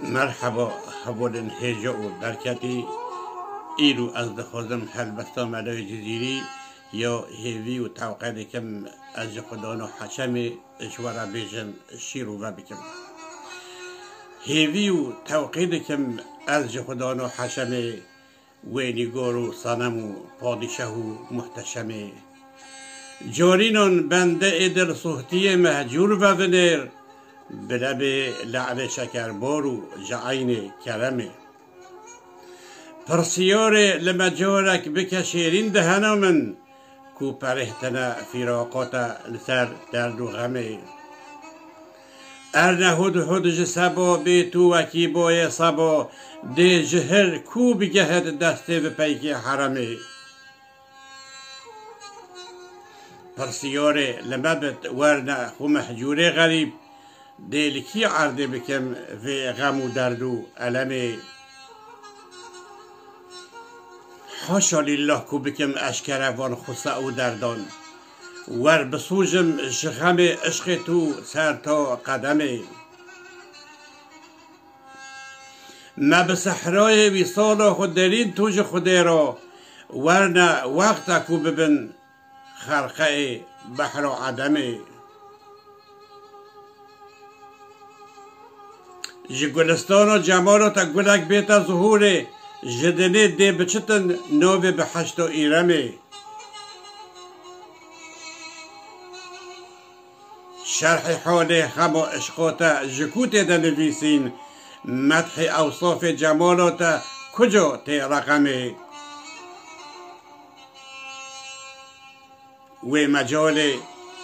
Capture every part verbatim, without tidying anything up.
Merheba, hevalên hêja û berketî. Îro ez dixwazim helbesta Melayê Cizîrî ya hêvî û tewqê dikim, ez ji Xwedano Heşemê ji we re bêjim, şîr û ve bikim. Hêvî û tewqê dikim ez ji Xwedano Heşemê, wê nîgor û sanem û padîşah û muhteşemê. Carînan bende ê dilsohtiyê mehcûr vevinêr, bilebê le'lê şekerbor û ji eynê keremê. Pirsiyarê li me carek bike şêrîn dehena min, ku perêhtine fîraqata li ser derd û xemê. Erne hud hud ji seba bê tu wekî boyê seba, dê ji hir ku bigehet destê bi peykê heremê. Pirsiyarê li me bit, werne xwe mehcûrê xerîb, dê li kî erdê bikim vê xem û derd û elemê. Haşa lillah ku bikim eşkere van xusa û derdan. Wer bisûjim ji xemê, işqê tu ser ta qedemê. Me bi sehrayê wîsala xwe derîn tu ji Xwedê re, werne wexta ku bibin xerqeyê behra edemê. Ji gulistana cemala te gulek bête zuhûrê, ji dinê dê biçitin navê bi heşta îremê. Şerhê halê xema işqa te ji ku tê de nivîsîn, medhê ewsafê cemala te kuca tê reqemê? Wê mecalê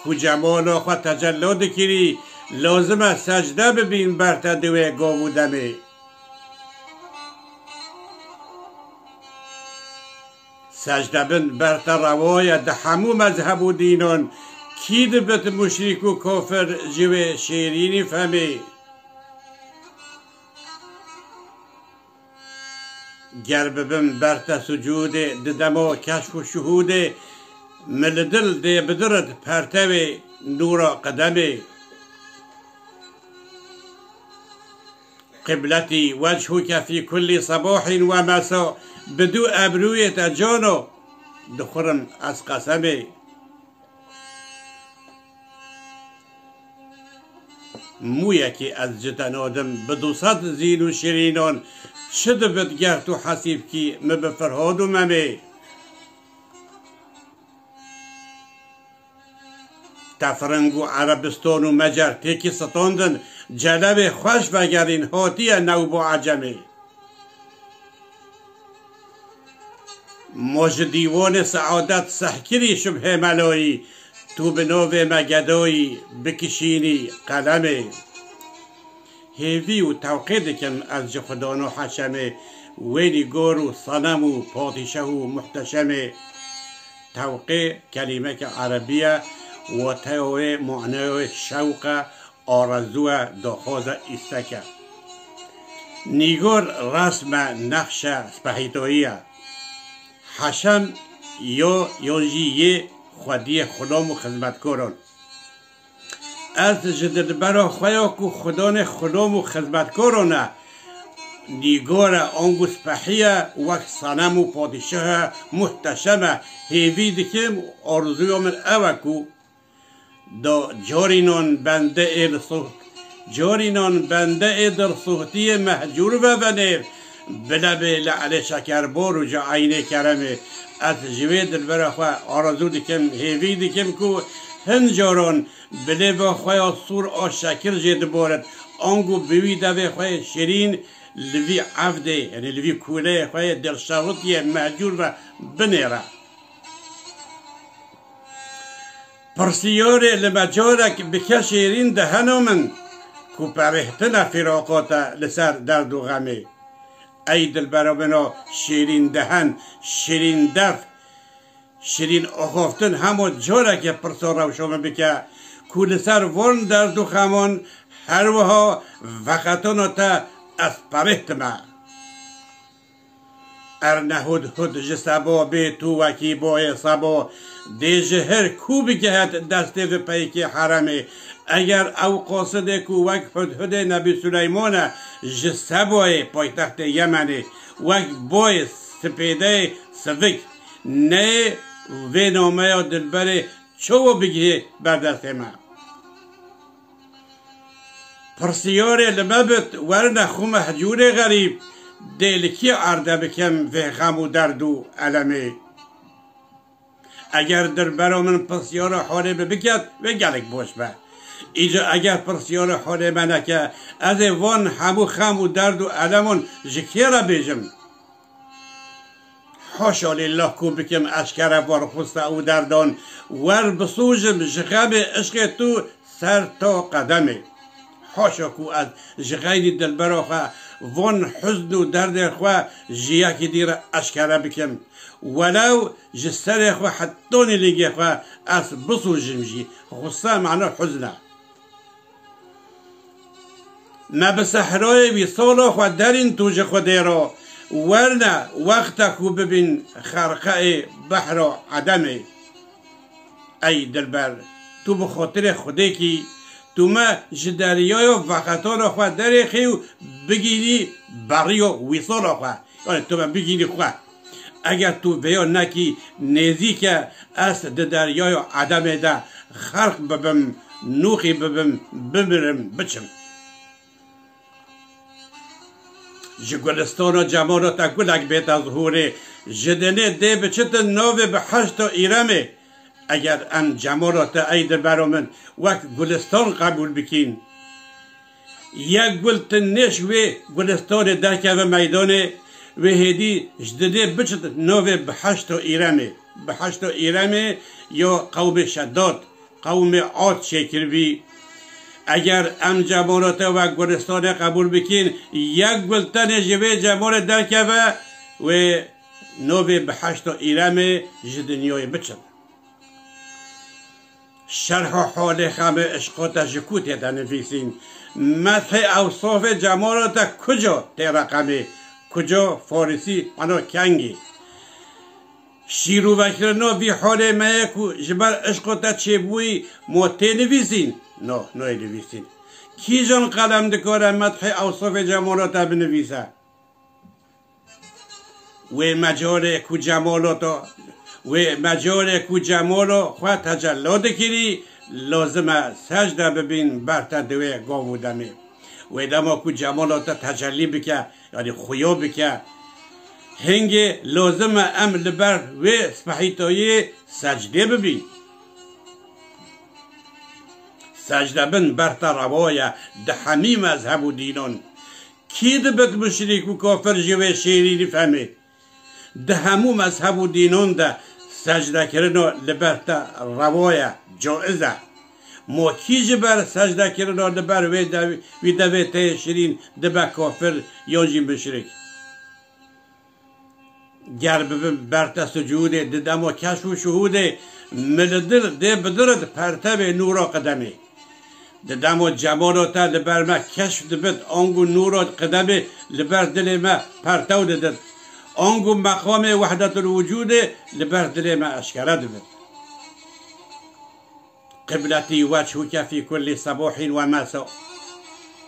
ku cemala xwe tecella dikirî, lazim e secde bibîn ber te di wê gav û demê. Secde bin ber te rewa ye di hemû mezheb û dînan, kî dibit muşrîk û kafir ji wê şêrînî femê? Ger bibim ber te sucûdê di dema keşf û şuhûdê, min li dil dê bidirit pertewê nûra qedemê. Qibletî wechûke fî kullî sebahîn we mesa, bi du ebrûyê te cano dixurim ez qesemê. Mûyekî ez ji te nadim bi du sed zîn û şirînan, çi dibit ger tu hesîb kî min bi Firhad û Memê. Te firing û Erebistan û Mecer têkî standin, celebê xweş vegerîn hatiye newbo ecemê. Ma ji dîwanê seadet sehkirî şibhê melayî, tu bi navê me gedayî bikişînî qelemê. Hêvî û tewqê dikim ez ji Xwedano Heşemê, wê nîgor û senem û padîşah û muhteşemê. Tewqê kelîmeke erebî ye, wateya wê manaya wê şewq e, arezû e, daxwaz e, îstek e. Nîgor resm e, nexş e, spehîtoyî ye. Heşem yo, yon jî yê xwediyê xulam û xizmetkoran. Ez ji dilbera xwe ya ku xudanê xulam û xizmetkoran e, nîgor e, ango spehî ye, wek senem û padîşah e, muhteşem e, hêvî dikim û arzuya min ew e ku da carînan bende ê li soht, carînan bende ê dilsohtiyê mehcûr vevenê, bilebê le'lê şekerbor û ji eynê keremê. Ez ji wê dilbera xwe arezû dikim, hêvî dikim ku hin caran bi lêva xwe ya sûr a şekir jê diborit, ango bi wî devê xwe yê şirîn li vî evdê, yanî li vî kûleyê xwe yê dilşewitiyê mehcûr ve binêre. Pirsiyarê li me carek bike şêrîn dehena min, ku perêhtine fîraqata li ser derd û xemê. Ey dilbera min a şêrîn dehen, şêrîn def, şirîn axaftin hema careke pirsa rewşa min bike, ku li ser van derd û xeman her wiha veqetana te ez perêhtime. Erne hud hud ji seba bê tu wekî boyê seba, dê ji hir ku bigehet destê vi peykê heremê. Eger ew qasidê ku wek Hudhudê Nebî Suleyman e ji Seboyê paytextê Yemenê, wek boyê sipêdeyê sivik, neyê vê nameya dilberê çawa bigihê ber destê me? Pirsiyarê li me bit, werine xwe me hecûrê xerîb, dê li kî erde bikim vê xem û derd û elemê? Eger dilbera min pirsiyara holê min biket, wê gelek baş be. Îca eger pirsiyara holê me neke, ez ê van hemû xem û derd û eleman ji kê re bêjim? Haşa lillah ku bikim eşkere van xusa û derdan, wer bisûjim ji xemê işqê tu ser ta qedemê. Haşa ku ez ji xeyrî dilbera xwe van huzn û derdê xwe ji yekî dî re eşkere bikim. Welew ji serê xwe hetanî lingê xwe ez bisûjim jî, xusa mana huzn e. Me bi sehrayê wîsala xwe derîn tu ji Xwedê re, werne wexta ku bibîn xerqeyê behra edemê. Ey dilber, tu bi xatirê Xwedê kî, tu me ji deryaya veqetana xwe derêxî û bigînî beriya wîsala xwe. Yani tu me bigînî xwe. Eger tu vêya nekî, nêzîk e ez di deryaya edemê de xerq bibim, nûxî bibim, bimirim, biçim. Ji gulistana cemala te gulek bête zuhûrê, ji dinê dê biçitin navê biheşta Îremê. Eger em cemala te ey dilbero min wek gulistan qebûl bikîn, yek gul tinêş wê gulistanê derkeve meydanê, wê hêdî ji dinê biçit navê biheşta Îremê. Biheşta Îremê ya qewmê Şeddad, qewmê Ad çêkiribî. Eger em cemala te wek gulistanê qebûl bikîn, yek gul tenê ji vê cemalê derkeve, wê navê biheşta Îremê ji dinyayê biçin. Şerha holê xemê işqa te ji ku tê de nivîsîn? Medhê ewsafê cemala te kuca tê reqemê? Kuca farisî, ano kengî? Şîrûvekirina vî holê me ye ku ji ber işqa te çêbûyî, ma tê nivîsîn? No, nayê nivîsîn. Kîjan qelem dikare medhê ewsafê cemala te binivîse? Wê mecalê ku cemalo to, wê mecalê ku cemalo xwe tecella dikirî, lazim e secde bibîn ber te di wê gav û demê. Wê dema ku cemalo te tecellî bike, yanî xuya bike, hingê lazim e em li ber wê spehîtayê secdê bibîn. Secdebin ber te rewa ye di hemî mezheb û dînan. Kî dibit muşrîk û kafir ji wê şêrînî femê? Di hemû mezheb û dînan de secdekirina li ber te rewa ye, caiz e. Ma kî ji ber secdekirina li ber wê dev-, wî devê te yê şirîn dibe kafir yan jî muşrik? Ger bibim ber te sucûdê, di dema keşf û şuhûdê, mi li dil dê bidirit pertevê nûra qidemê. Di dema cemala te li ber me keşf dibit, ango nûra qidemê li ber dilê me pertew didit. Ango meqamê wehdetul wucûdê li ber dilê me eşkere dibit. Qibletî weçhuke fî kullî sebahîn we mesa.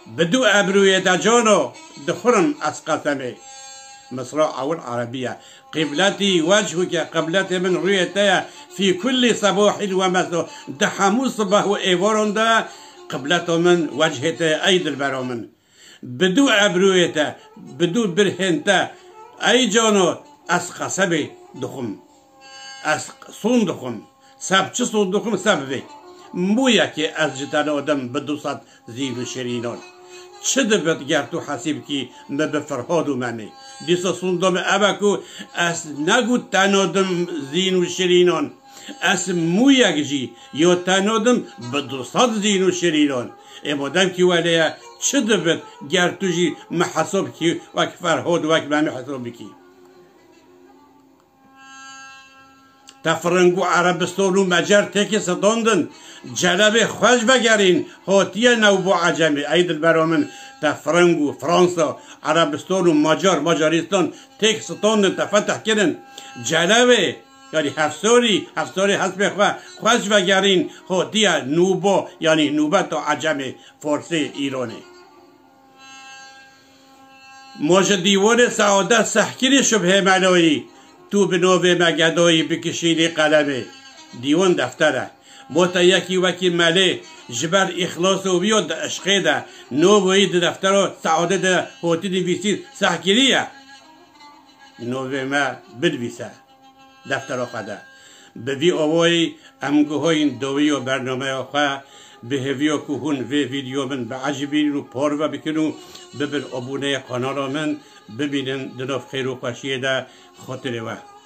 Bi du ebrûyê te cano dixurim ez qesemê. Misra ewil erebî ye. Qibletî weçhuke, qibletê min rûyê te ye, fî kullî sebahîn we mesa. Di hemû sibeh û êvaran de qibleta min wechê te ye, ey dilbera min. Bi du ebrûyê te, bi du birhên te, ey cano, ez qesemê dixwim. Ez son dixwim. Seb çi son dixwim, seb vê. Mûyekê ez ji te nadim bi du sed zîn û şirînan. Çi dibit ger tu hesîb kî min bi Ferhad û Memê? Dîsa sonda min ev e ku ez negot te nadim zîn û şirînan. Ez mûyek jî ya te nadim bi du sed zîn û şirînan. Ê madem kî welê ye, çi dibit ger tu jî min hesab kî wek Ferhad, wek Memê hesab bikî? Te firing û Erebistan û Mecer têkî standin, celebê xweş vegerîn, hatiye new bo ecemê. Ey dilbera min, te firing û Fransa, Erebistan û Macar, Macaristan têk standin, te fetih kirin. Celebê Yanî hevsorî, hevsorê hespê xwe xweş vegerîn hotiye nûbo, yanî nûbeto ecemê, forsê, îronê. Mo ji dîwonê saode sehkirî şubhê meloyî, tu bi novê me gedoyî bikişînî qelemê. Dîwon defter e. Mo te yekî wekî melê ji ber îxlos û wîyo di eşqê de, novoyî di deftero saode de hotî nivîsîn sehkirî ye. Novê me binivîse deftero xwe de. Bi vî ovoyî em guhoyîn dowiyo bernameya xwe, bi hêviyo ku hûn vê vîdeo min biecibînin û parve bikin û bibin abûneyê kanala min, bimînin di nav xêr û xweşiyê de. Xotirê we.